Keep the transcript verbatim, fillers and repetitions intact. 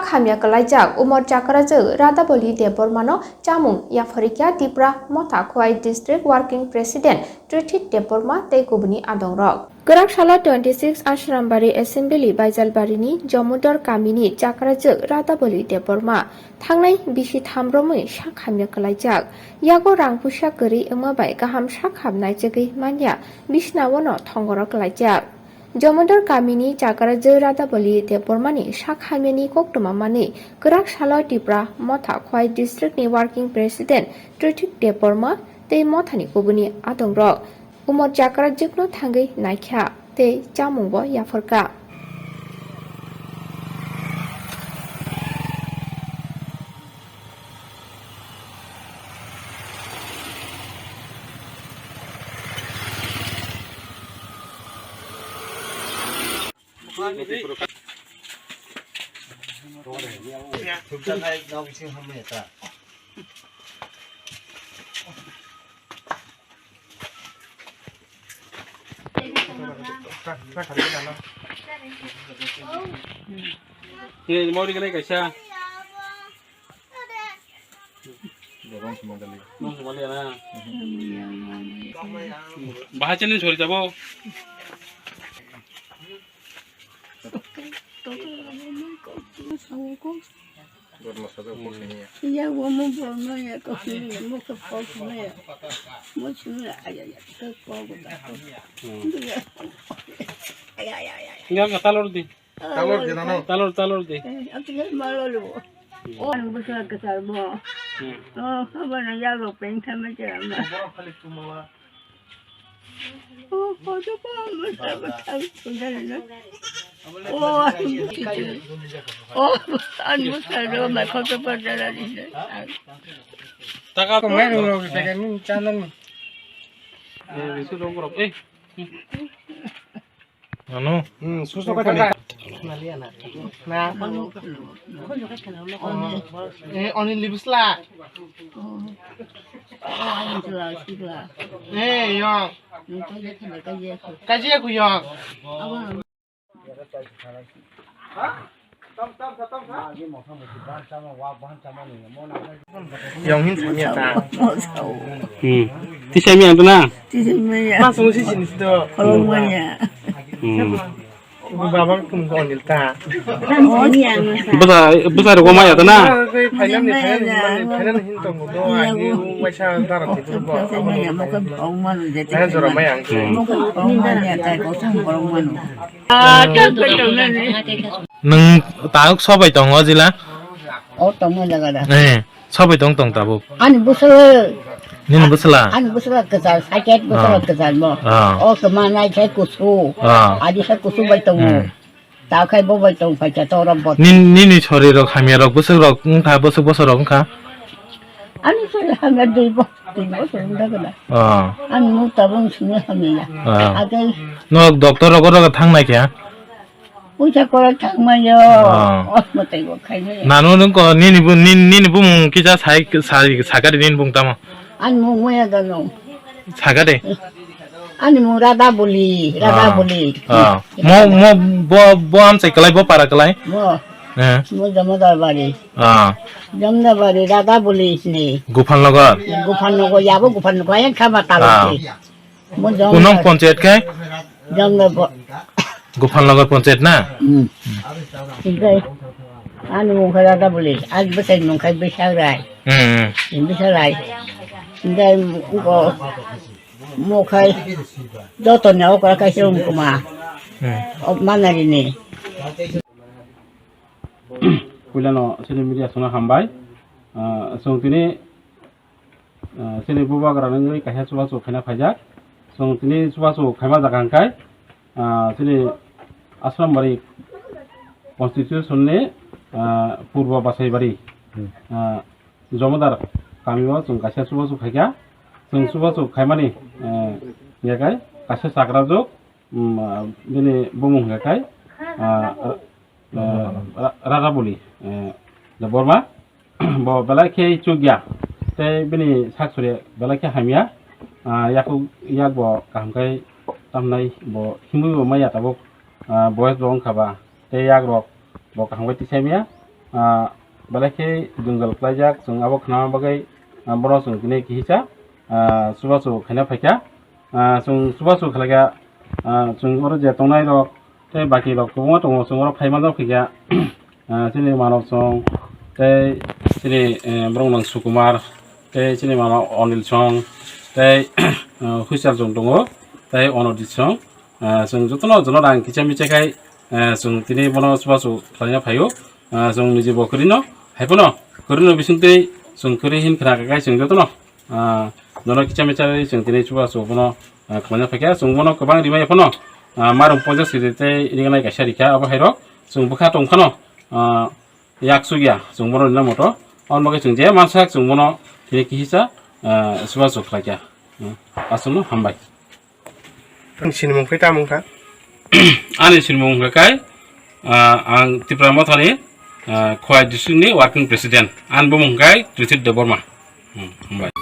Hamya kwlaijak Umor Chakrajwk Radhaboli Debbarmano chamung yapharikya Tipra Motha Khwai District Working President Trithik Debbarma tei kubuni adongrok. Kwrak salo twenty six Ashrambari Assembly Baijalbarini Jomodor kamini Chakrajwk Radhaboli Debbarma thangnai bisi tham romwi sak hamya kwlaijak. Yago rang puisa kwrwi wngma bai kaham sak ham naichegwi manya bisnaono thongoro kwlaijak. Jomodor kamini Chakrajwk Radhaboli Debbarmani sak hamyani koktwma manwi kwrak salo Tipra Motha Khwai District ni Working President Trithik Debbarma tei Mothani kubuni adongrok Umor Chakrajwkno thangwi naikha tei chamungbo yapharkha. Ni mori gele kaisa. Bahai chini sori jabo. Iya, wo mo borno ya, ko sini ya, mo ke pok mo ya. Mo sini ya, aya ya, ke pok ko ta ko. Aya, aya, aya, aya. Nga ka talor di. Talor di nano. Talor, talor di. Eh, ang tinggal malo lo. Oh, ang besar kesal mo. Hmm. Oh, apa na ya lo peng sama je ma. Taka ko mai rong rong jaga ni channel ni. Eh, bisu rong rong. Eh. Ano? Hmm, susu ka tani. Na. Eh, oni libisla. Eh, yong. Kaji aku yong. Yong hin thangya ta. Hmm. Tisai mi ang tu na? Tisai mi ya. Mas musi sini situ. Kolong maya. Hmm. Baba kum ko nil ta. Basa, basa ro ko maya ta na? Final ni final ni final hin tong do. Ani waisa dara tidur bo. Maya mo ko ong manu je. Jora maya ang. Mo ko ong manu ya ta ko sang kolong manu. Nwng ta sobai tongo jila? O tongma jaga da. Eh, sobai tong tong tabuk. Ani bwswk. Nini bwswla? Ani bwswla kwchar, saiket bwswla kwchar mo. Ah. O kwma nai khe kusu. Ah. Adi khe kusu bai tongo. Hmm. Ta khai bo bai tong pai cha to ro bot. Nin-, nini sori rok hamya rok bwswk rok wngkha, bwswk bwswk rok wngkha? Ani sori hamya dui bo. Tini bosor wng thang khe na. Ah. Ang nuk tabung sini hamya. Ah. Ate. Nok doctor rogo rogo thang nai khe? Puisa kora thang mai yo. Ah. Os matai bo khai mai. Nanu nung ko nini bu-, nin-, nini bumung kisa sai, sai, sakari nini bung tamo. Ang mung maya gano. Sakari? Ani mung Radha Boli, Radha Ah. Boli. Ah. Mo, mo, bo, bo am sai kalai, bo para kalai? Mo. Eh. Mo Jamodar Bari. Ah. Jamdabari Radha Boli sini. Gopal Nagar. Gopal Nagar, yabo Gopal Nagar, yang kama Ah. talo si. Mo Jam- Kunong panchayat kai? Jamdabari. Gopal Nagar panchayat na? Hmm. Ingkai. Anu mungkai Radha Boli, aj besai mungkai besai rai. Hmm, hmm. Besai rai. Ingkai ko mo kai. Joto ne okra kai sung kuma. Hmm. Op manari ni. Puilano chini media songno hambai. Ah, chwng tini, ah, chini bubagra nungwi kaisa chubachu khaina phaijak. Chwng tini chubachu khaima jaga hwnkhe, ah, chini Ashrambari constitution ni, ah, Purbo Basaibari, ah, Jomodar kamio chwng kaisa chubachu khaikha. Chwng chubachu khaimani, ah, yakai kaisa chakrajwk, um, ah, bini bumung hwnkhe, ah, ah, Ra-, Radhaboli, eh, Debbarma, bo belai khe chukya, tei bini sak suri belai khe hamya, ah, yakuk, yak bo kaham khe tamnai, bo himwi bo maya tabuk, ah, boyes bo wngkha ba, tei yak rok bo kaham khe tisai maya, ah, belai khe jwngjal khlaijak, chwng abo khnama bagwi, ah, bono chwng tini kihisa, ah, chubachu khaina phaikha. Ah, chwng chubachu khlaikha, ah, chwng oro je tongnai rok tei baki rok kwbangma tongo, chwng oro phai manjak phaikha. Ah, chini mano chwng tei chini, eh, borok nang Sukumar tei chini mama Onil chwng tei, ah, Huisal chwng tongo tei Onodit chwng. Ah, chwng jotono jono rang kicha micha khai, ah, chwng tini bono chubachu khlaina phaio. Ah, chwng niji bo kwrwino, hai phano kwrwino bisingtwi chwng kwrwi hin khna kha khai chwng jotono, ah, jono kicha micha ri chwng tini chubachu bono, ah, khlaina phaikha. Chwng bono kwbang rimai phano, ah, marung poja siri tei rignai kaisa rikha abo hairok chwng bwkha tong phano, ah, yak chukya chwng bono rina moto. Aboni bagwi chwng je mansak chwng bono tini kihisa, ah, chubachu khlaikha. Hmm, aswkno hambai. Ang sinimung khe tamo wngkha? Ani sinimung wngkha kai, ah, ang Tipra Mothani, ah, Khowai district ni working president. Ani bumung wngkha Trithit Debbarma. Hmm, hambai.